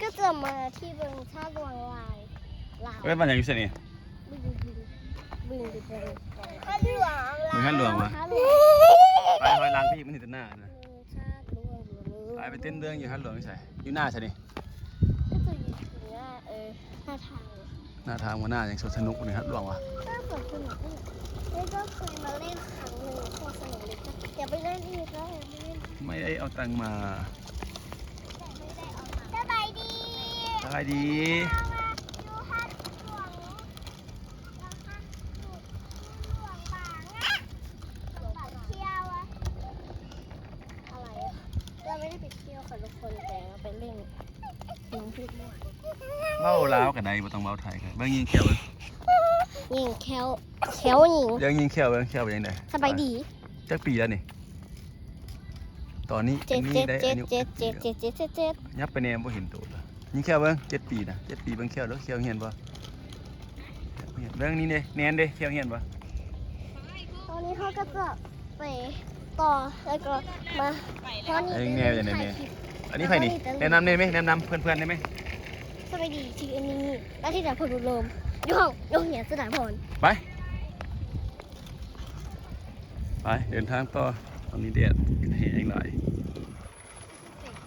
ກໍຈະມາທີ່ເບິ່ງທາດຫຼວງລາວ ລາວ ເອີ້ນວ່າຫຍັງຢູ່ໃສນີ້? ບຶງ ບຶງ ບຶງ ຫາດຫຼວງ ເບິ່ງຫາດຫຼວງວະ? ຫາດຫຼວງ ໄປຖອຍຫຼັງໄປອີກ ມັນເຫັນແຕ່ໜ້ານະ. ເອີ ທາດຫຼວງ ໄປ ໄປເຕັ້ນເລື່ອງຢູ່ຫາດຫຼວງຢູ່ໃສ? ຢູ່ໜ້າໃສນີ້? ກໍຈະຢູ່ໜ້າ ເອີ ໜ້າທາງ ໜ້າທາງ ວ່າໜ້າຫຍັງ ສວນສະໜຸກນີ້ຫາດຫຼວງວະ? ໜ້າສວນສະໜຸກນີ້ ເຮົາກໍເຄີຍມາຫຼິ້ນຄັ້ງໜຶ່ງ ສວນສະໜຸກນີ້ ຢາກໄປຫຼິ້ນອີກແລ້ວ ຢາກໄປຫຼິ້ນ. ໄມ່ໄດ້ເອົາຕັງມາ. ສະບາຍດີ ສະບາຍດີ. ຢູ່ຫາດຫຼວງ ຢູ່ຫາດຫຼວງບາງອະ ໄປທ່ຽວອະ ອະໄລອະ ເຮົາໄມ່ໄດ້ໄປທ່ຽວຄ່ະທຸກຄົນ ແຕ່ເຮົາໄປຫຼິ້ນ ເວົ້າລາວກໍໄດ້ ບໍ່ຕ້ອງເວົ້າໄທກໍໄດ້. ເບິ່ງຍິງແຂ້ວເບິ່ງ ຍິງແຂ້ວ ແຂ້ວຍິງ ເບິ່ງຍິງແຂ້ວເບິ່ງ ແຂ້ວເປັນຈັ່ງໃດ? ສະບາຍດີ. ຈັກປີແລ້ວນີ້? ຕອນນີ້ ເຈັດ ເຈັດ ເຈັດ ເຈັດ ເຈັດ ເຈັດ ເຈັດ ເຈັດ ເຈັດ ເຈັດ ເຈັດ ເຈັດ ຍັບໄປແດ່ ບໍ່ເຫັນໂຕລະ. ຍິງແຂ້ວເບິ່ງ ເຈັດປີນະ ເຈັດປີ ເບິ່ງແຂ້ວເດີ ແຂ້ວຮຽນບໍ່? ເບິ່ງນີ້ເດ້ ແໜ່ນເດ້ ແຂ້ວຮຽນບໍ່? ຕອນນີ້ເຮົາກໍຈະໄປຕໍ່ ແລ້ວກໍມາຮອດນີ້ ເອີ ແມ່ ເປັນແນວໃດແມ່? ອັນນີ້ໃຜນີ້? ແນະນຳແດ່ແມ່ ແນະນຳເພື່ອນໆ ໄດ້ໄໝ? ສະບາຍດີ ຊື່ອັນນີ້ ລາທິດາ ໂພດອຸດົມ ຢູ່ຫ້ອງ ໂຮງຮຽນສະດາພອນ. ໄປ ໄປ ເດີນທາງຕໍ່. ຕອນນີ້ແດດແຮງຫຼາຍ.